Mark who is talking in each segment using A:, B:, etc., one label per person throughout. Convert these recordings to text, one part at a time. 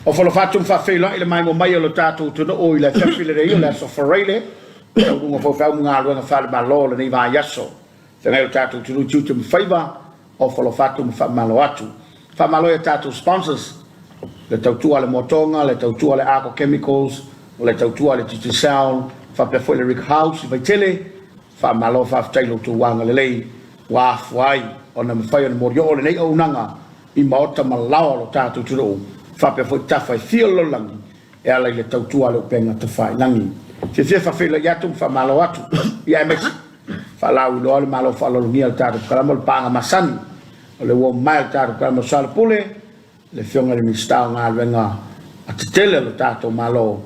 A: Ofo alofa atu ma faafeiloai le maimoa mai o lo tatou atunuu i le afiafi lenei o le aso Faraile, taunuuga foi o feau ma galuega faale-Malo o lenei vaiaso. Feagai lo tatou atunuu i tiute ma faiva, ofo alofa atu ma faamalo atu. Faamalo i a tatou sponsors, le tautua a le Moatoga, le tautua a le Arco Chemicals, le tautua a le Digicel, faapea foi le Rick House i Vaitele. Faamalo faafetai i lo outou agalelei ua afua ai ona mafai ona molioo lenei auaunaga i maota ma laoa o lo tatou atunuu, faapea foi tafa e fia o le lalolagi e ala i le tautua a le upega tafailagi. Fiafia faafeiloai atu ma faamalo atu, ia aemaise faalauiloa le Malo faaaloalogia o le tatou Kalama o le paaga masani o le uo mae o le tatou Kalama o Soalepule, le Afioga i le Minisita o Galuega a Tetele o le tatou Malo,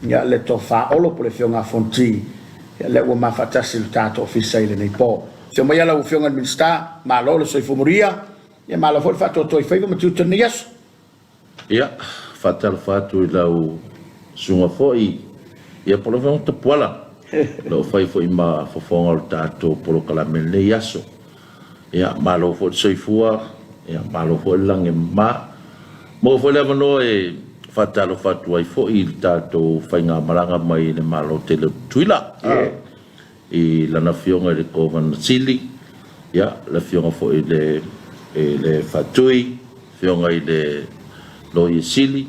A: ia le Tofa Olo po o le Afioga a Fonti, ia lea ua ma faatasi i le tatou Ofisa i lenei po. Afio maia lau Afioga i le Minisita, malo le soifua manuia, ia malo foi le faatoatoa i faiva ma tiute o lenei aso.
B: Ia, faatalofa atu i lau susuga foi, ia po o lau Afioga Tapuala, o lo o fai foi ma fofoga o le tatou polokalame i lenei aso. Ia, malo foi le soifua, ia malo foi le lagi e mama. Maua foi le avanoa e faatalofa atu ai foi i le tatou faigamalaga mai le Malo tele o Tutuila. I lana Afioga i le Kovana Sili, ia, le Afioga foi i le, i le Faatui, Afioga i le Loia Sili,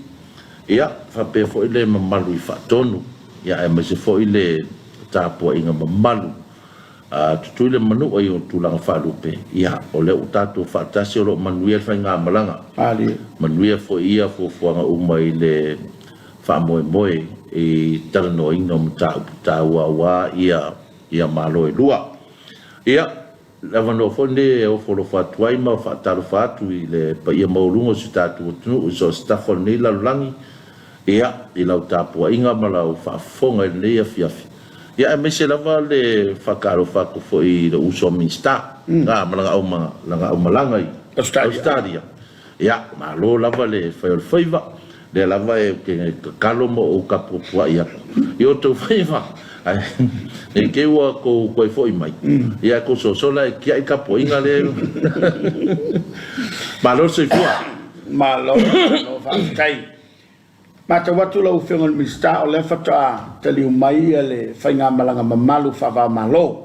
B: ia, faapea foi le mamalu i Faatonu, ia, aemaise foi le tapuaiga mamalu a Tutuila ma Manua i ona tulaga faalupe, ia, o lea ua tatou faatasi, o lo o manuia le faigamalaga, manuia foi ia fuafuaga uma i le faamoemoe i talanoaina o mataupu taua aua ia Malo e lua. Ia, le avanoa foi lenei e ofo alofa atu ai ma faatalofa atu i le paia maualuga o si o tatou atunuu i so o se tafa o lenei lalolagi, ia, i lau tapuaiga ma lau faafofoga i lenei afiafi, ia, aemaise lava le faatalofa atu foi i lou uso a Minisita, ma lana aumalaga i Ausetalia. Ia, malo lava le fai o le faiva, lea lava ou te tatalo ma ou tapuapuai atu i outou faiva, ae ne i te i ua outou toe foi mai, ia ae tou sosola e tiai le tapuaiga lea. Malo le soifua.
A: Malo, malo faafetai. Matau atu lau Afioga i le Minisita o lea faatoa taliu mai le faigamalaga mamalu faava-o-Malo,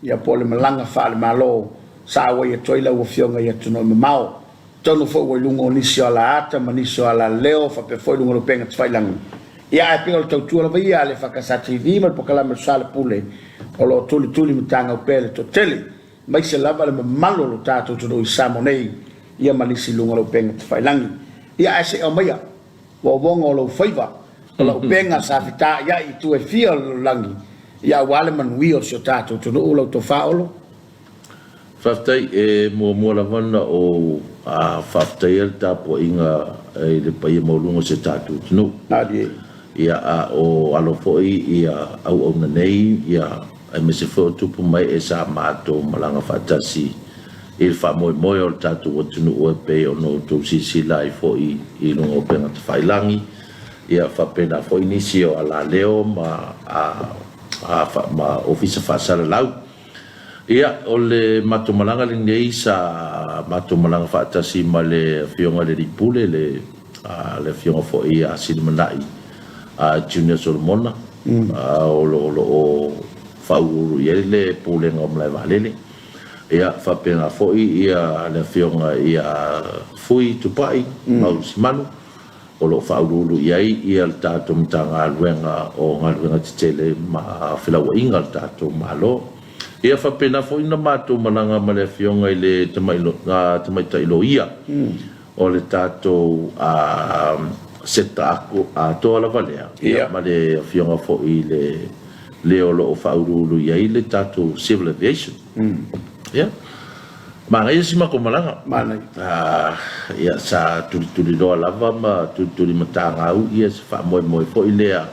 A: ia po o le malaga faale-Malo sa auai atu ai lau Afioga i atunuu e mamao. Atonu foi ua i luga o nisi o alaata ma nisi o alaleo faapea foi luga o le upega tafailagi. Ia ae pei o le tautua lava ia a le EFKS TV ma le polokalame o le Soalepule o lo o tulituli matagau pea i le toatele aemaise lava le mamalu o lo tatou atunuu i Samoa nei ia ma nisi i luga o le upega tafailagi. Ia ae se i aumaia uaoaoga o lou faiva, o lau upega sa fetaaiai i itu e fia o le lalolagi, ia aua le manuia o si o tatou atunuu, lau tofa Olo.
B: Faafetai. E muamua lava ona ou faafetaia le tapuaiga i le paia maualuga o si o tatou atunuu. Ia, a o alo foi ia auauna nei, ia, aemaise foi o tupu ma ee sa matou malaga faatasi i le faamoemoe o le tatou atunuu e pei ona outou silasila ai foi i luga o upega tafailagi, ia faapena foi nisi o alaleo ma ma ofisa faasalalau. Ia, o le matou malaga lenei sa matou malaga faatasi ma le Afioga i le Alii Pule, le le Afioga foi ia Silimanai Junior Solomona, o lo o faauluulu i ai le Pulega o Malae Vaalele. Ia, faapena foi ia le Afioga ia Fui Tupai Mausimanu, o lo o faauluulu i ai le tatou Matagaluega o Galuega Tetele ma Felauaiga a le tatou Malo. Ia faapena foi ona matou malaga ma le Afioga i le Tamaitai Loia o le tatou Seta atoa lava lea, ma le Afioga foi i le le o lo o faauluulu i ai le tatou Civil Aviation. Ia, manaia si matou malaga.
A: Manaia.
B: Ia, sa tulituliloa lava ma tulitulimatagau ia se faamoemoe foi lea.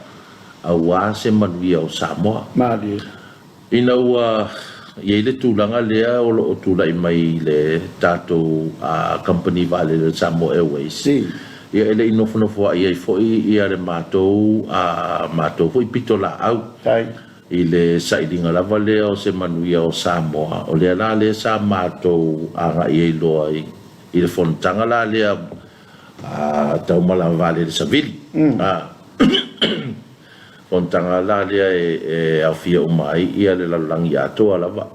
B: aua se manuia o Samoa.
A: Malie.
B: Ina ua i ai le tulaga lea o lo o tulai mai i le tatou kamupani vaalele o le Samoa Airways, ia e le i nofonofoai ai foi ia le matou matou foi pitolaau i le sailiga lava lea o se manuia o Samoa. O lea la lea sa matou agai ai loa i le fonotaga la lea tau malaga vaalele savili. Fonotaga la lea e aofia uma ai ia le lalolagi atoa lava.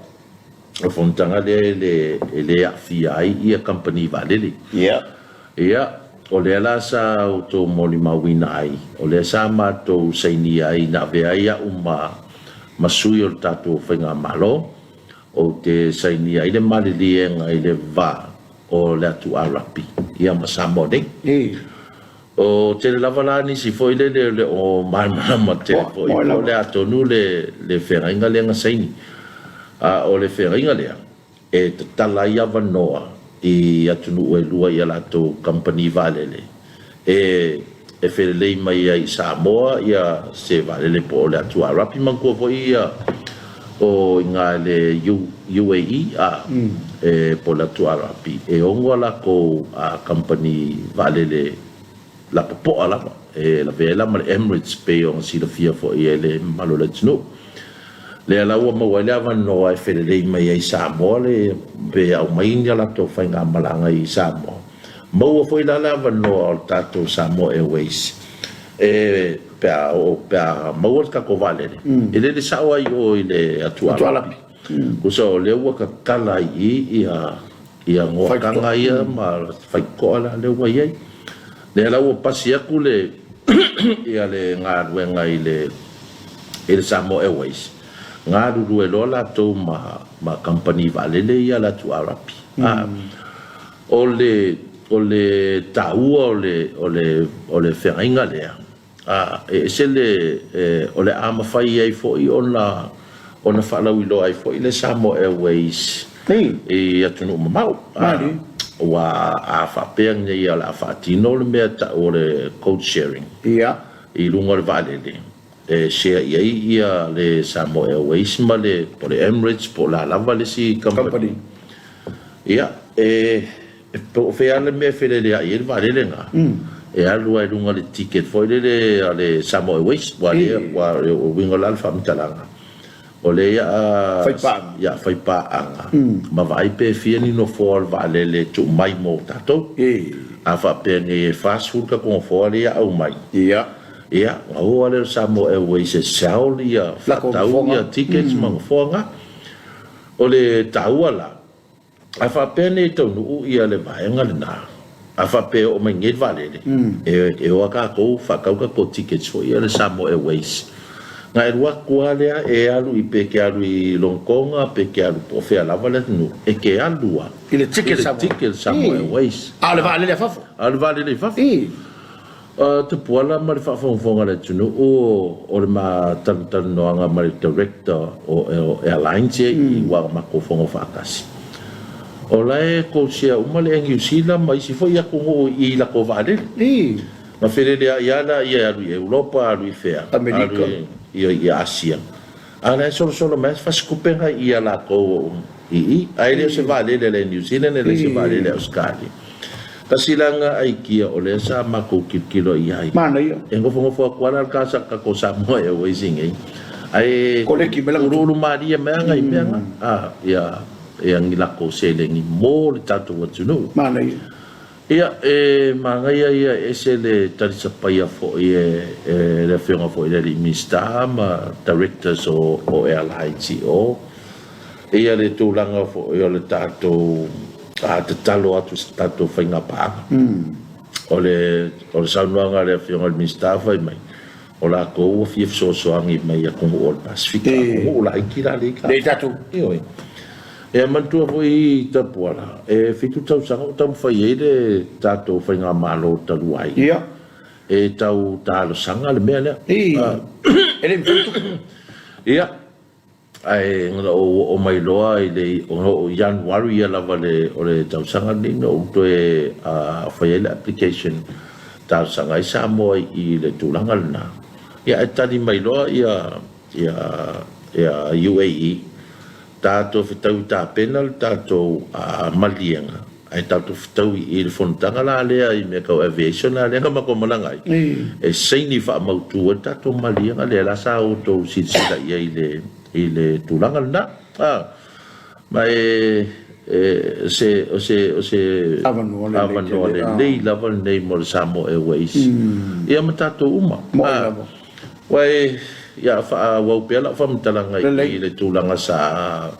B: O le fonotaga lea e le aafia ai ia kamupani vaalele. Ia, o lea la sa outou molimauina ai, o lea sa matou sainia ai na avea ai au ma ma sui o le tatou faigamalo, ou te sainia ai le maliliega i le va o le atu Arapi ia ma Samoa nei. O tele lava la nisi foi lele o le o malamalama tele foi po o le a tonu le le feagaiga lea na saini. A o le feagaiga lea e tatala ai avanoa i atunuu e lua i a latou kamupani vaalele e e felelei mai ai i Samoa ia se vaalele po o le atu Arapi manatua foi ia o iga i le UAE a e po o le atu Arapi e ono a latou kamupani vaalele lapopoa lava e lavea ai la ma le Emirates pei ona silafia foi e le mamalu o le atunuu. Lea la ua maua ai le avanoa e felelei mai ai i Samoa le pe aumai ni a latou faigamalaga i Samoa. Maua foi la le avanoa o le tatou Samoa Airways e pe a oo pe a maua le tatou vaalele, e lele sao ai i o i le atu Arapi. Tusa o lea ua tatala ai i i ia ia goataga ia ma faitotoa la lea ua i ai. Lea la ua pasi atu le ia le galuega i le i le Samoa Airways, galulue loa latou ma ma kamupani vaalele ia a le atu Arapi. O le o le taua o le o le o le feagaiga lea, a, e ese le e, o le a mafai ai foi ona ona faalauiloa ai foi le Samoa Airways i atunuu mamao. A, aua a faapea nei o le a faatino le mea e tau o le code sharing i luga o le vaalele, e share i ai ia le Samoa Airways ma le po o le Emirates po o le a lava le isi kamupani. Ia, e po o fea lava le mea e feleleai ai le vaalele lena, e alu lava i luga o le ticket foi lele a le Samoa Airways, aua lea, aua o le uiga o le faamatalaga, o lea o le a fai paaga ma vaai pe fia ni nofoa o le vaalele e tuu mai mo tatou. A faapea nei e 40 tatou nofoa lea o le a aumai, ia, ona o lava lea o le Samoa Airways e sell ia, faatau ia tickets ma nofoa na. O le taua la, a faapea nei e taunuu ia le vaega lena, a faapea e oo mai nei le vaalele, e o a tatou faatau tatou tickets foi ia le Samoa Airways, na e alu atu lava lea e alu i, pe te alu i Logotoga, pe te alu po o fea lava le atunuu, e te alu lava
A: i le ticket
B: i le Samoa Airways.
A: A o le vaalele a fafo?
B: A o le vaalele i fafo. Tapuala ma le faafogafoga a le atunuu o le ma talatalanoaga ma le Director o Airlines ia i aua na matou fono faatasi. O la e codeshare uma le Air New Zealand ma isi foi atunuu i latou vaalele. Na feleleai lava laia e alu i Europa, alu i fea, alu i Asia. A o la e solosolo mai lava se fasitupe na i a latou i i, ae le o se vaalele a le New Zealand, e le o se vaalele a Ausetalia. Tasi la lena aikia o lea sa matou tilotilo i ai.
A: Manaia.
B: E nofonofo atu lava la le talosaga tatou Samoa Airways i inei, ae
A: Koleki mai lana
B: uluulu malie mai lava nai mea na, a, ia, ia ni latou seleni mo le tatou atunuu.
A: Manaia.
B: Ia, e manaia ia e ese le talisapaia foi e le Afioga foi i le alii Minisita ma Directors o Airlines i o, ia le tulaga foi o le tatou tatalo atu i se tatou faiga paaga. O le saunoaga a le Afioga i le Minisita fai mai, O latou ua fia fesoasoani mai i atunuu o le Pasefika, atunuu laiti la lea
A: i tatou.
B: Ioe. E manatua foi Tapuala, e 7 tausaga o taumafai ai le tatou faigamalo talu ai.
A: Ia.
B: E tau talosaga le mea lea.
A: E le mafai ona tupu.
B: Ia. Ae na ou oo mai loa i le o Ianuari ia lava o le tausaga lenei na ou toe fai ai le application talosaga ai Samoa i le tulaga lena. Ia ae tali mai loa ia ia ia UAE, tatou fetaui tapena le tatou maliega ae tatou fetaui i le fonotaga la lea i mea tau aviation la lea na matou malaga ai, e saini faamautu ai le tatou maliega lea la sa outou silasila i ai i le i le tulaga lena. Ma e se o se o se
A: avanoa lelei,
B: avanoa lelei lava lenei mo le Samoa Airways ia ma tatou uma.
A: Moe lava.
B: Ua e ia faaauau pea lau faamatalaga i le tulaga sa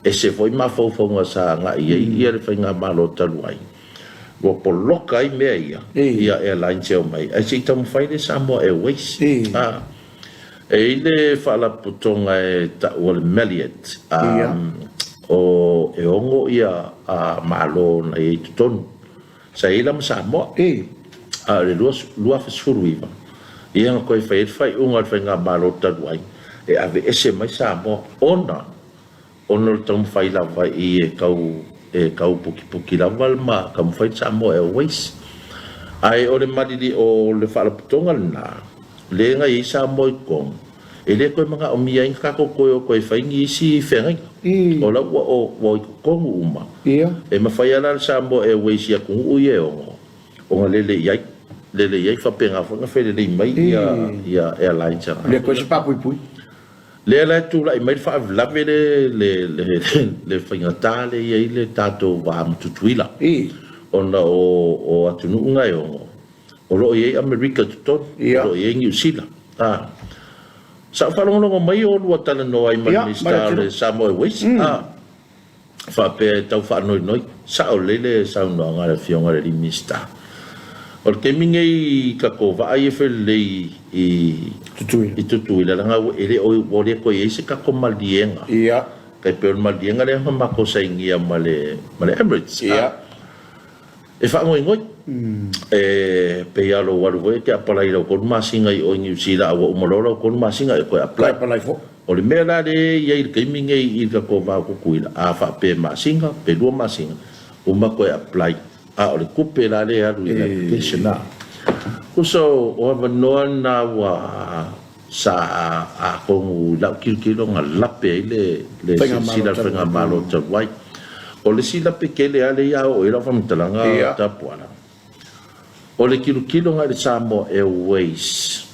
B: ese foi mafaufauga sa agai ai ia le faigamalo talu ai, ua poloka ai mea ia ia airlines e omai ae se i taumafai le Samoa Airways. E i ai le faalapotopotoga e tau o le Meliot, o e ono ia Malo na i ai i totonu. Sa i ai la ma Samoa. A o le 2019, ia na toe fai ai le faaiuga a le Faigamalo talu ai e aveese mai Samoa ona Ona o le taumafai lava i e tau e tau pukipuki lava ma taumafai le Samoa Airways. Ae o le malili o le faalapotopotoga lena, lea na i ai Samoa i totonu, e le toe manaomia ai na tatou toe o toe fai ni isi feagaiga. O la ua o ua i totonu uma. E mafai lava la le Samoa Airways i atunuu ia e ono ona lele i ai, lele i ai faapena foi ona felelei mai ia airlines a.
A: Le toe se papuipui.
B: Lea la e tulai mai le faalavelave le faigata lea e i ai le tatou va ma Tutuila, ona o atunuu na e ono, o lo o i ai Amerika i totonu, o lo o i ai Niu Sila. Sa ou faalogologo mai o oulua talanoa ai ma le Minisita o le Samoa Airways, faapea e tau faanoinoi. Sao lelei le saunoaga a le Afioga i le alii Minisita. O le taimi nei i tatou vaa ia e felelei i Tutuila, leaga e le o, ua le toe i ai se tatou maliega, tai pei o le maliega lea na matou sainia ma le Emirates. E faanoinoi, e pei lava o lou alu foi e te apalai i lau 3 masina i o i Niu Sila a ua uma loa lau 3 masina e toe apply. O le mea la lea e i ai i le taimi nei i le tatou va o Tutuila, a faapea e masina pe 2 masina, uma toe apply, a o le tupe la lea e alu i le application la. Tusa o avanoa na ua Sa atonu i lau tilotilo na lape ai le silasila a le Faigamalo talu ai. O le isi lape tele lava lea ia oo i ai lau faamatalaga Tapuala, o le tilotilo i le Samoa Airways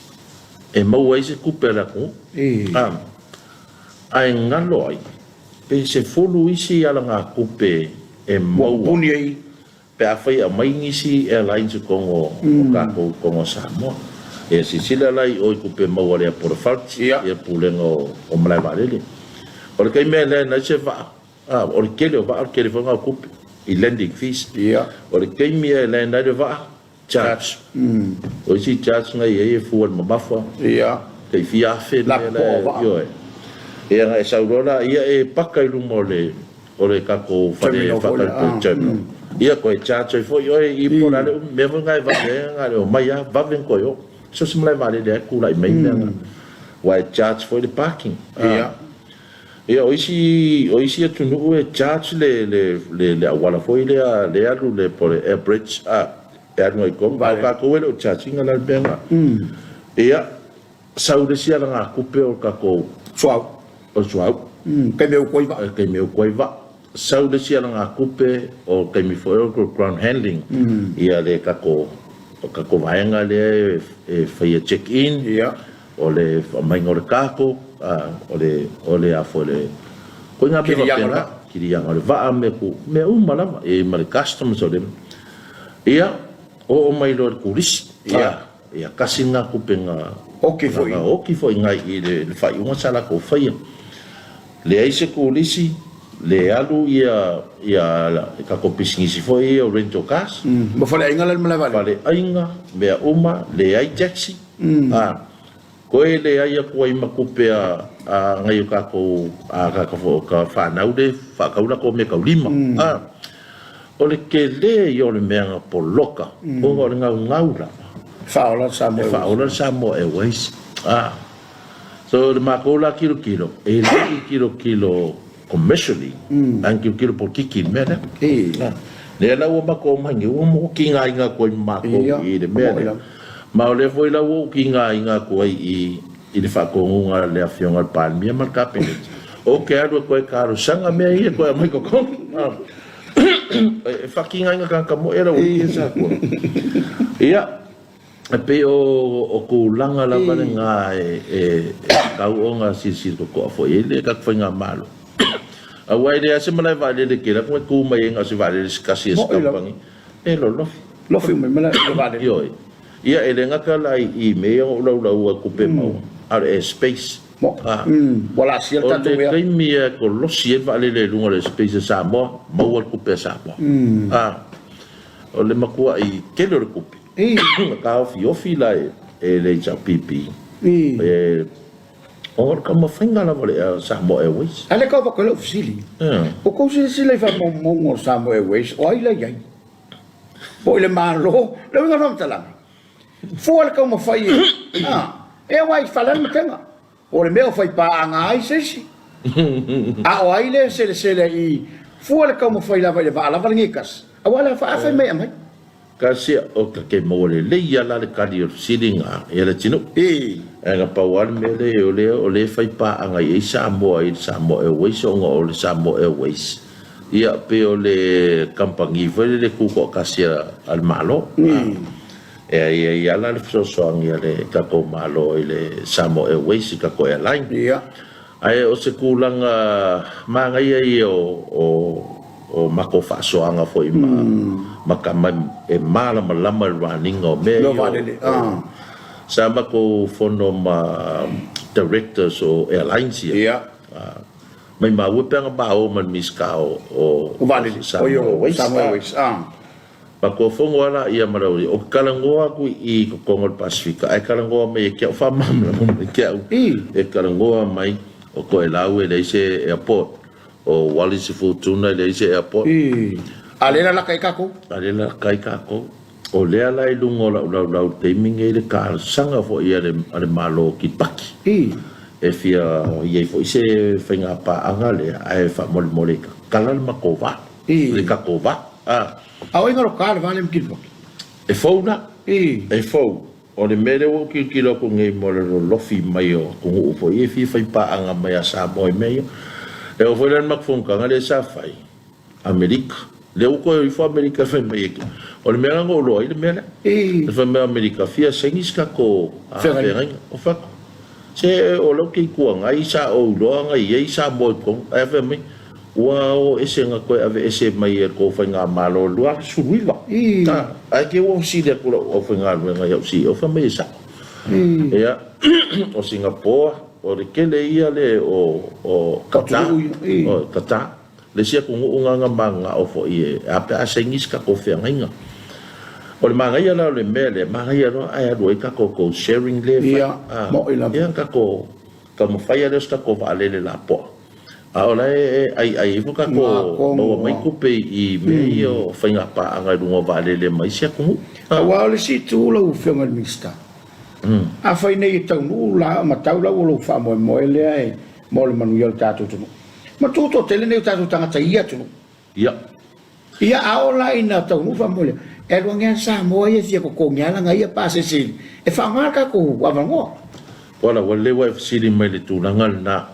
B: e maua ai se tupe a le atunuu, ae galo ai pe 10 isi alagatupe e maua. Pe afai e aumai nisi airlines i totonu o tatou i totonu o Samoa. Ia silasila la i o i tupe maua a le Airport Authority, ia Pulega o Malae Vaalele. O le taimi lava e land ai se vaa, o le tele o vaa o le tele foi lena o tupe i landing fees. O le taimi lava e land ai le vaa, charge. O isi charge na i ai e fua i le mamafa, tai fia afe le mea la e, ioe. Ia ona e sau loa laia e paka i luma o le o le tatou fale faatalitali terminal. Ia toe charge ai foi oe i po o le a le umi. Mea foi na e vave ai na o le omai lava vave ona toe o. So se malae vaalele lava e tulai mai mea na. Aua e charge foi le parking. Ia o isi o isi atunuu e charge le le le le auala foi lea le alu le po o le air bridge a e alu agai i totonu. A o tatou e le o charge ina la le mea na. Ia Sau le isi alagatupe o le tatou
A: Suauu.
B: O le suauu.
A: Taimi e utu ai vaa.
B: Taimi e utu ai vaa. Sau le isi alagatupe o le taimi foi o le ground handling, ia le tatou, tatou vaega lea e faia check in, o le aumaiga o le cargo, o le, o le a foi le, ituaiga mea faapena. Kiliaga o le vaa, mea, mea uma lava, e i ai ma le customs o le, ia, oo mai loa i le turisi. Ia kasi lena tupe na
A: oki foi,
B: na oki foi nai i le faaiuga sa latou faia. Leai se turisi, le alu ia ia tatou pisinisi foi ia o rental cars.
A: Ma faleaiga la i le malae vaalele.
B: Faleaiga, mea uma, leai taxi, a toe leai atu ai ma tupe a nai o tatou a tatou foi o ka fanau le faatau latou meataulima, a. O le tele ia o le mea na poloka ona o le gaugau lava.
A: E faaola le Samoa
B: Airways. E faaola le Samoa Airways. A. So le matou la tilotilo, e le i tilotilo commercially, ae na tilotilo polokiki i le mea lea. Lea la ua matou omai nei, ua tigaina atu ai ma matou i le mea lea. Ma o lea foi la ua ou kigaina atu ai i i le faatonuga a le Afioga i le Palemia ma le Kapeneta, ou te alu e toe talosaga mea ia e toe aumai i totonu. E faakigaina tagata moi e le aualii ia sa atua. Ia, e pei o tulaga lava lena e tatau ona silasila totoa foi i ai le tatou faigamalo. Aua e leai lava se malae vaalele e tele atu na tu mai ai na o se vaalele se tasi a se kamupani. E lolofi.
A: Lofi mai ma le vaalele.
B: Ioe. Ia, e le gata la i mea ia na ou laulaua i tupe maua, a o le airspace.
A: Ua laasia le tatou
B: ea. O le taimi e kolosi ai le vaalele i luga o le airspace a Samoa, maua le tupe a Samoa. O le matuai tele o le tupe, na taofiofi la e le HRPP, ona o le taumafaiga lava o le Samoa Airways.
A: A o lea e tau avatu ai lau fesili, ua outou silasila i faamaumauga o le Samoa Airways, o ai la e i ai? Po o i le Malo? Le uiga o le faamatalaga, fua le taumafai e, a, e aua i fale lava le matega. O le mea o faipaaga ai se isi. A o ai lea e selesele i fua le taumafai lava i le vaa lava lenei e tasi, aua o le a fai mai e aumai.
B: Kasi o ta ke maua lelei a la le tali o le fesili na e Leatinuu. Ae na pau lava le mea lea o lea o lea e fai paaga i ai Samoa i le Samoa Airways ona o le Samoa Airways ia pei o le kamupani foi lele tutoatasi a le Malo. E i ai lava la le fesoasoani a le tatou Malo i le Samoa Airways i le tatou airline. Ae o se tulaga manaia ia o matou faasoaga foi ma tama e malamalama i le running o mea ia. Sa matou fono ma directors o airlines ia. Maimau e pe ana ma o ma le Minisita o Samoa Airways. Makuafono a laia ma le aualii, o ke talanoa aku i totonu o le Pasefika, ae talanoa mai e ke au, faamalamalama mai ke au, e talanoa mai o Toelau e leai se airport, o Wallis Futuna e leai se airport.
A: A lea la laka ai kakou.
B: A lea la laka ai kakou. O lea la i luga o lau laulau i le taimi nei le talosaga foi a le Malo o Kiribati. E fia i ai foi se faigapaaga lea, ae faamolemole i tatala le matou va. Le tatou va.
A: A o ai galo ka le va lea ma Kiribati?
B: E fou la. E fou. O le mea lea ua ou tilotilo atu nei mo le lolofi mai o atunuu foi ia e fia fai paaga mai ia Samoa i mea ia. E oo foi la i le matou fonotaga lea sa fai, Amerika. Lea ua toe o ifo Amerika e fai mai e O le mea la na ou iloa ai le mea lea. E fai mai o Amerika, fia saini se tatou feagaiga. Ou fai atu, se o lea ou te Itu Agai sa ou iloa na i ai Samoa i totonu. Ae fai mai, Ua o ese na toe aveese mai e le tou faigamalo i le 2019. Ae te i ua fesili atu lau aufaigaluega i au CEO, fai mai e sao. Ia, o Singapoa, o le tele ia le o Qatar, o Qatar, le isi atunuu lena na mananao foi e a pe a saini se tatou feagaiga. O le manaia la o le mea lea, manaia loa ae alu ai tatou go sharing lea e fai. Ia, tatou taumafai lea o se tatou vaalele lapoa. A o la e aiai ai foi tatou maua mai tupe i mea ia o faiga paaga i luga o vaalele ma isi atunuu.
A: Aua o le isi itu lau Afioga i le Minisita, afai nei e taunuu la ma tau lau o lou faamoemoe lea e mo le manuia o le tatou atunuu, ma tutoatele nei o tatou tagata i ia atunuu.
B: Ia.
A: Ia, a oo la ina taunuu faamoemoe, e alu ane lava Samoa ia e fia totogi lava lana ia pasese e faaaoga le tatou avanoa.
B: Koala, ua lelei ua e fesili mai i le tulaga lena,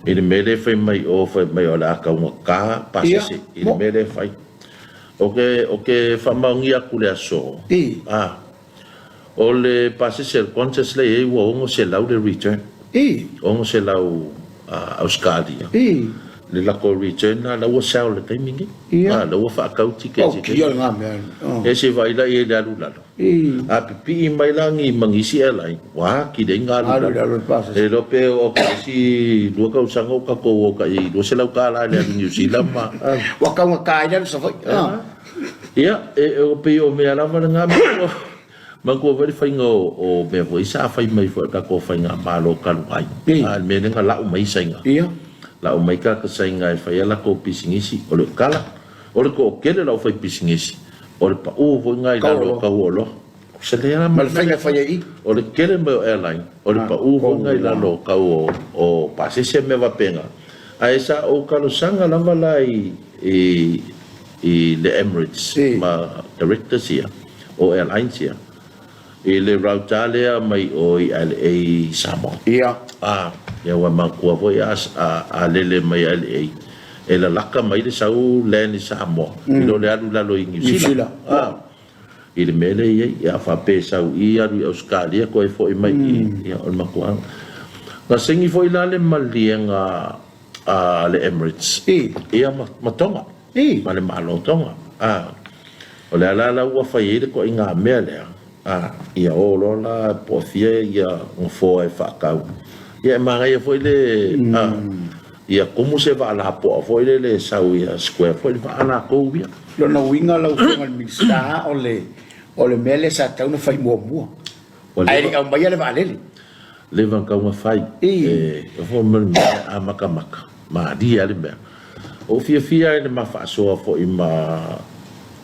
B: i le mea lea e fai mai o, fai mai o le a taugata pasese i le mea lea e fai. Ou te, ou te faamaonia atu le aso, a, o le pasese a le Qantas lea e i ai ua $600 le return. $600 Ausetalia. Le latou return lena la ua sell i le taimi lenei. A, la ua faatau tiketi i le taimi lenei. E se vaai la i ai i le alu i lalo. A pipii mai la ni ma nisi airline, ua atili ai ona alu i lalo. E iloa pe oo atu i le isi 2 tausaga ua tatou o tai $200 i le alu i Niu Sila ma.
A: Ua taugata ai le alu i Savaii.
B: Ia, e pei o mea lava lena manatua foi le faiga o mea foi sa fai mai foi e le tatou faigamalo talu ai. A le mea lea na lau mai Saina. Lau mai tagata Saina e fai a latou pisinisi. O le tala, o le toatele o le aufaipisinisi, o le pau foi lena i lalo o tau o oloa. Se lea la
A: ma le faiga e fai ai i.
B: O le tele mai o airline, o le pau foi lena i lalo o tau o pasese ma mea faapena. Ae sa ou talosaga lava la i i le Emirates ma directors ia o airlines ia. I le route lava lea mai o i LA i Samoa.
A: Ia.
B: A, ia ua manatua foi a, a, a lele mai LA, e lalaka mai le sau land i Samoa, i lo le alu i lalo i Niu
A: Niu
B: Sila.
A: Sila.
B: A, i le mea lea e i ai, ia a faapea e sau i alu i Ausetalia toe foi mai i, ia o le mafuaaga. Na saini foi la le maliega a le Emirates,
A: I.
B: ia ma, ma Tonga.
A: I.
B: Ma le Malo o Tonga. A, o le ala la ua fai ai le toaiga mea lea, a, ia o loa la po o fia ia nofoa e faatau. Ia e manaia foi le, a, ia tumu se vaa lapoa foi lele e sau ia square foi le vaa latou ia.
A: Lona uiga lau Afioga i le Minisita, o le, o le mea lea sa tatau ona fai muamua, ae le i aumaia le vaalele.
B: Leva ona tau na fai. E fua mai le mea a makamaka, malie lava le mea. Ou fiafia ai i le ma faasoa foi ma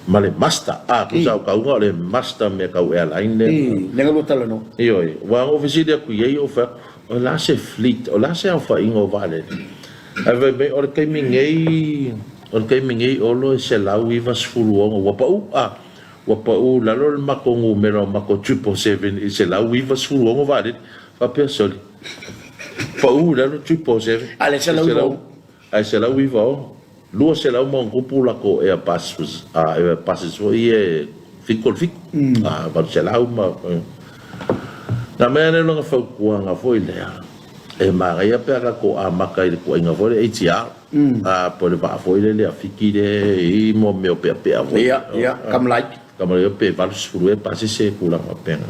B: ma le master. A, tusa o tauga o le master mea tau airline lea.
A: I, lea na lua talanoa.
B: Ioe, aua na ou fesili atu i ai ou fai atu, o le a se fleet, o le a se aofaiga o vaalele? Ae fai mai, o le taimi nei, o le taimi nei Olo e 196 ua pau, a. Ua pau i lalo le matou numera o matou 777 i 196 vaalele. Faapea, soli, pau i lalo 777.
A: A le 196.
B: Ae 196. 200 ma ona tupu latou Airbuses, Airbuses foi ia e 7 o le 7. 800 ma... Na aumai lava lea o lana fautuaga foi lea, e manaia pe a tatou amata i le tuuaiga foi lea ATR. A, po o le vaa foi lele a Fiti lea e i ai mo mea o peapea foi.
A: Ia, ia, come like.
B: Come like pe 80 ea pasese tulaga faapena.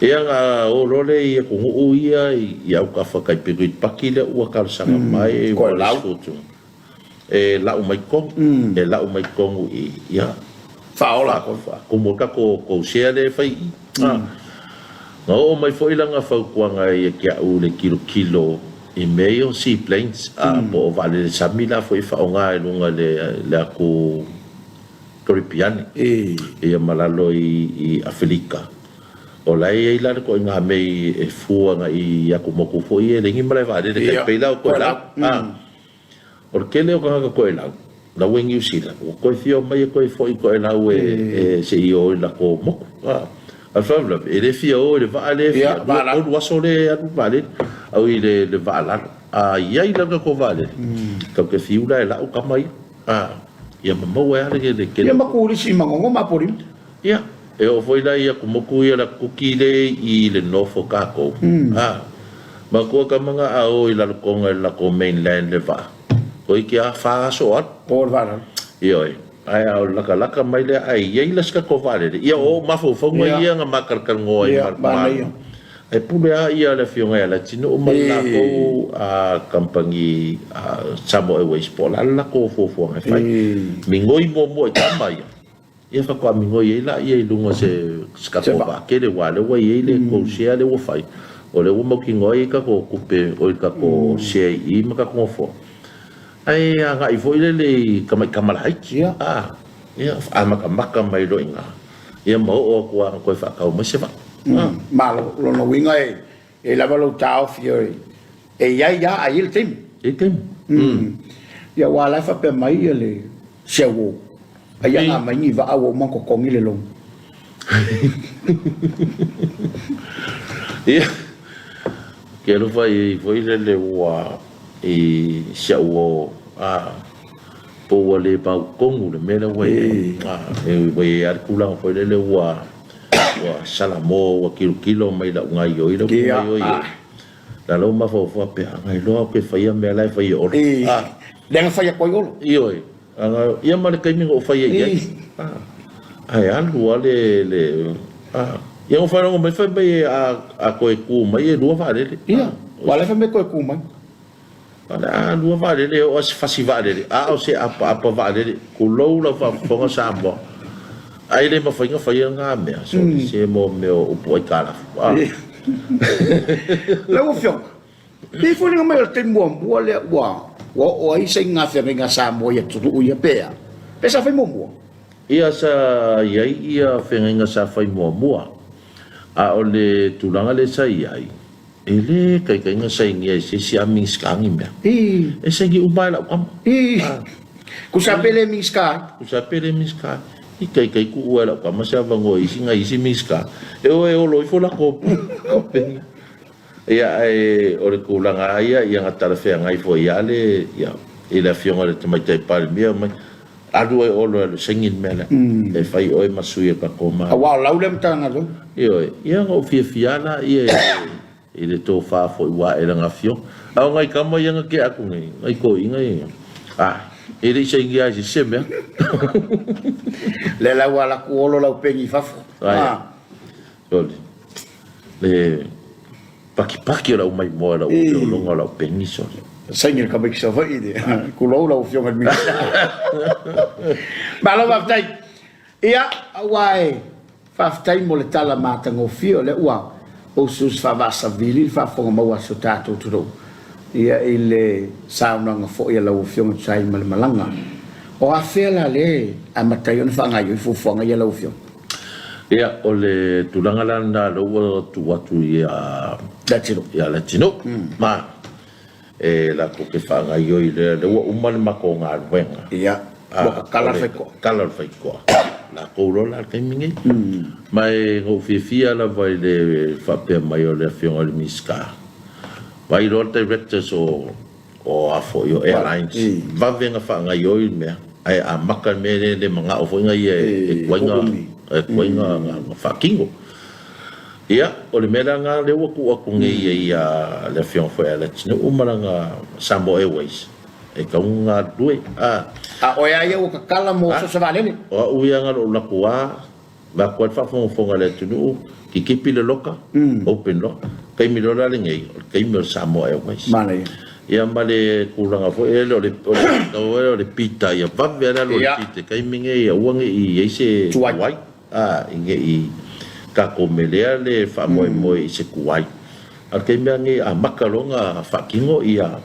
B: Ia na o loa lea i atunuu ia i autafa tai pito i Paki lea ua talosaga mai ua
A: Koelau.
B: E lau mai totonu, e lau mai totonu i, ia,
A: Faaola.
B: Faatumu ai tatou tou share lea e fai i i. Na oo mai foi lana fautuaga ia te au i le tilotilo i mea ia o seaplanes, po o vaalele sami la foi e faaaoga i luga i le atu Karipiane, ia ma lalo i Afelika. O la e i ai la le ituaiga mea e fua agai i atumotu foi ia e leai ni malae vaalele, tai pei la o Toelau. O le tele o tagata Toelau, la ua i Niu Sila, ua toe fia omai e toe foi i Toelau e se i o i latou motu. A o le faalavelave, e le fia o i le vaa lea e fia, 2, 3 aso lea e alu le vaalele, au i le vaa lalo. A i ai la le tatou vaalele, tatou te fiu la e lau tama ia, ia ma maua ai lava le tele.
A: Ia ma turisi i Manono ma Apolima.
B: Ia, e oo foi la i atumotu ia la kuki le i le north o tatou, a, matua tama na a o i lalotoga i le latou mainland le vaa, toeiti a fa aso o alu.
A: O le vaa lalo.
B: Ioe, ae a o le lakalaka mai lea ae i ai la si tatou vaalele, ia o ou mafaufauga ia na ma talatalanoa ai ma le Malo. Ae pule a ia le afioga ia Leatinuu ma le latou kamupani Samoa Airways po o le a le latou fuafuaga e fai. Migoi muamua i tama ia. Ia faatoa migoi ai laia i luga o se tatou vaatele aua o lea ua i ai le tou share lea ua fai, o lea ua mautinoa ai tatou tupe oi le tatou share i i ma tatou nofoa. Ae agai foi lele i tamaitama laiti, a, ia amatamata mai loa i ina, ia ma oo atu lava ina toe faatau mai se vaa.
A: Malo, o lona uiga e lava lou taofi e i ai lava ae i ai le taimi.
B: E i ai le taimi.
A: Ia aua o la e faapea mai le Siauou, ai ana aumai ni vaa ua uma ona totogi le loan.
B: Ia, ou te alofa i ai foi lele ua i si au uo, a, po ua le mautonu le mea lea ua i ai. A, ua i ai lava le tulaga foi lele ua Ua salamo, ua kilokilo mai lau gaioi lea ou te gaioi ai. La lou mafaufau faapea, a iloa au ke faia mea la e fai e Olo.
A: Ah. Lea na fai atu ai Olo.
B: Ioe. Aga, ia ma le taimi na ou fai ai i ai. Ah. Ae alu lava le, le, ah. Ia na faalogo mai fai mai a, a toe tu mai e lua vaalele.
A: Ia, aua la e fai mai toe tu mai.
B: A le a lua vaalele e oo a se fasi vaalele, a o se apaapa vaalele, tulou lau faafofoga Samoa, ai le mafai na faia na mea, sole se mo mea o upu aitalafu. A.
A: Lau Afioga, pei foi foliga mai o le taimi muamua lea ua ua oo ai saiga feagaiga a Samoa i atunuu ia pe a? Pe sa fai muamua?
B: Ia sa i ai ia feagaiga sa fai muamua, a o le tulaga lea sa i ai, E le taitaiga sainia e se isi a Minisita ni mea. E saini uma lava e lau tama.
A: Kusa pe le Minisita ai.
B: Kusa pe le Minisita ai. I kaikai kuʻu ai lau kama se avanoa i isi nai isi Minisita e o e olo ifo lakou peni. Ia ae o le tulaga lava ia, ia na talafeagai foi lava le, ia, i le afioga i le Tamaitai Palemia mai, alu oe Olo e alu e saini le mea lea, e fai oe ma sui o le tatou Malo.
A: Aua o lau lea Matagaluega.
B: Ioe, ia na ou fiafia lava la ia i le tofa foi ua ae i lana afioga. A o nai tama ia na tea atu nei, nai toeaiina ia, a, e le i sainia lava i se isi se mea.
A: Lea la ua alu atu Olo lau peni i fafo.
B: Aia. Sole, le pakipaki o lau maimoa i lau feologa o lau peni, sole.
A: Saini le tamaiti Savaii, tulou lau Afioga i le Minisita. Malo faafetai. Ia, aua e faafetai mo le tala matagofie o lea ua usuusu faavaasavili le faafofoga maua a si o tatou atunuu ia i le saunoaga foi a lau Afioga e tusa ai ma le malaga. O afea la lea e amata ai ona faagaoioi fuafuaga ia lau Afioga?
B: Ia, o le tulaga la lena lea ua tuu atu ia
A: Leatinuu.
B: Ia Leatinuu. Ma e latou te faagaoioi lea, lea ua uma le matou galuega.
A: Ia, ua tatala le faitotoa.
B: Tatala le faitotoa. Latou loa la le taimi nei. Ma e na ou fiafia lava i le faapea mai o le Afioga i le Minisita, vaai loa le Directors o o a foi o airlines, vave ona faagaoioi le mea, ae amata le mea lea le manao foi na ia e tuai na e tuai na faatino. Ia, o le mea la lena lea ua tuu atu nei i ai le Afioga foi ia Leatinuu ma lana Samoa Airways e tatau ona galulue.
A: A. A oe lava ia ua tatala mo so o se vaalele.
B: O au ia na o lou alu atu lava Vaeatu ai le faafogafoga a le atunuu, kitipi le loka, open loa. Taimi loa la lenei, o le taimi o le Samoa Airways.
A: Manaia.
B: Ia ma le tulaga foi lele o le, o le, o le pita, ia vave lava le alu o le pita i le taimi lenei, aua ne i i ai se tuai, a, ne i tatou melea le faamoemoe i se tuai. A o le taimi lava lenei, amata loa ona faatino ia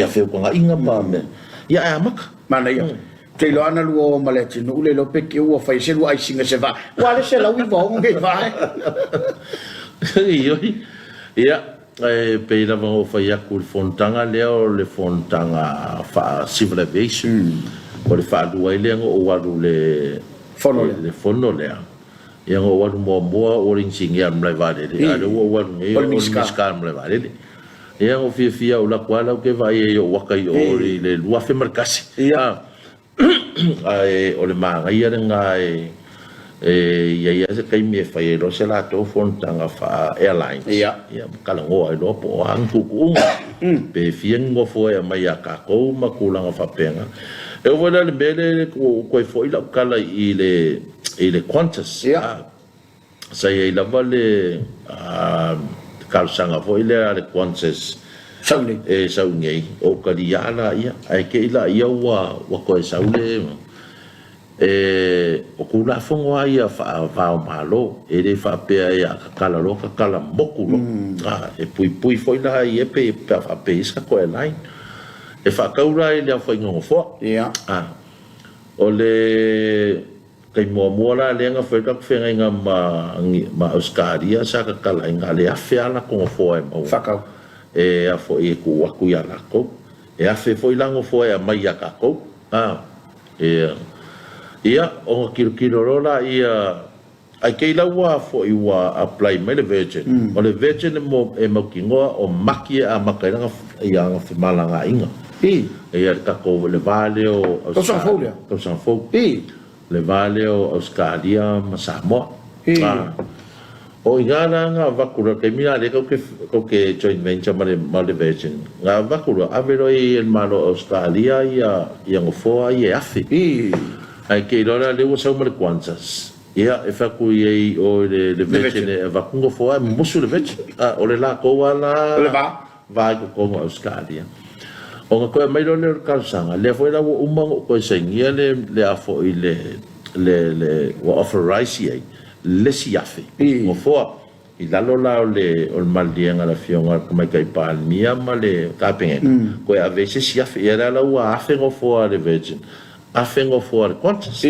B: feutagaiga ma mea, ia ae amata.
A: Manaia. Ou te iloa ana lua o ma le atunuu le iloa pe keu ua fai se lua aisiga se vaa. Ua le 196 nei vaa e.
B: Oi, ia, e pei lava ona ou fai atu i le fonotaga lea o le fonotaga faa-Civil Aviation. O le faalua ai lea na ou alu i le
A: Fono lea.
B: le fono lea. Ia na ou alu muamua o le inisinia o le malae vaalele, a o lea ua ou alu nei o le Minisita o le malae vaalele. Ia ua fiafia ou alu atu lava la ou te vaai ai i ou ata i o i le 2001.
A: Ia.
B: Ae o le manaia lena e i ai lava se taimi e fai ai loa se latou fonotaga faa-airlines.
A: Ia.
B: Ia ma talanoa ai loa po o a ni tuutuuga. Pe fia ni nofo e aumai ia tatou ma tulaga faapena. E oo foi la i le mea lea ua ou toe foi lau tala i le Qantas.
A: Ia.
B: Sa i ai lava le talosaga foi lea a le Qantas
A: Sau nei.
B: E sau nei, o talia laia, ae te i laia ua toe sau le E, o Tulafono lava ia faava-o-Malo, e le faapea e a tatala loa tatala motu loa. A, e puipui foi la ia pe a faapea e i ai se tatou airline. E faatau la i le aofaiga o nofoa.
A: Ia.
B: A, o le Taimi muamua la lea na fai ai le tatou feagaiga ma ma Ausetalia sa tatala ai na o le 1000 lava latou nofoa e maua.
A: Whakau.
B: E a foi e tuu atu ia latou. E 1000 foi la nofoa e aumai ia tatou. A, ia. Ia, ona tilotilo loa laia, ai kei la ua foi ua apply mai le Virgin. O le Virgin e mo e mautinoa o Maki e amata ai lana ia ana femalagaaiga.
A: I.
B: Ia le tatou le va lea o
A: Tausaga fou lea.
B: Tausaga fou.
A: I.
B: Le va lea o Ausetalia ma Samoa.
A: I.
B: O i ina la na avatu loa, taimi la lea tou te joint venture ma le ma le Virgin, na avatu loa ave loa i le Malo o Ausetalia ia ia nofoa ia e 1000.
A: I.
B: Ae te iloa la lea ua sau ma le Qantas, ia e fai atu i ai i o i le Virgin e avatu nofoa ae mumusu le Virgin. O le latou lava la.
A: O le va.
B: Va i totonu o Ausetalia. Ona toe aumai loa lea o le talosaga, lea foi la ua uma ona ou toe sainia le, le a foi le, le, le, ua authorize i ai le isi 1000 nofoa i lalo la o le, o le maliliega a le Afioga i le Tamaitai Palemia ma le Kapeneta, toe ave ai se isi 1000. Ia lea la ua 1000 nofoa a le Virgin, 1000 nofoa a le Qantas.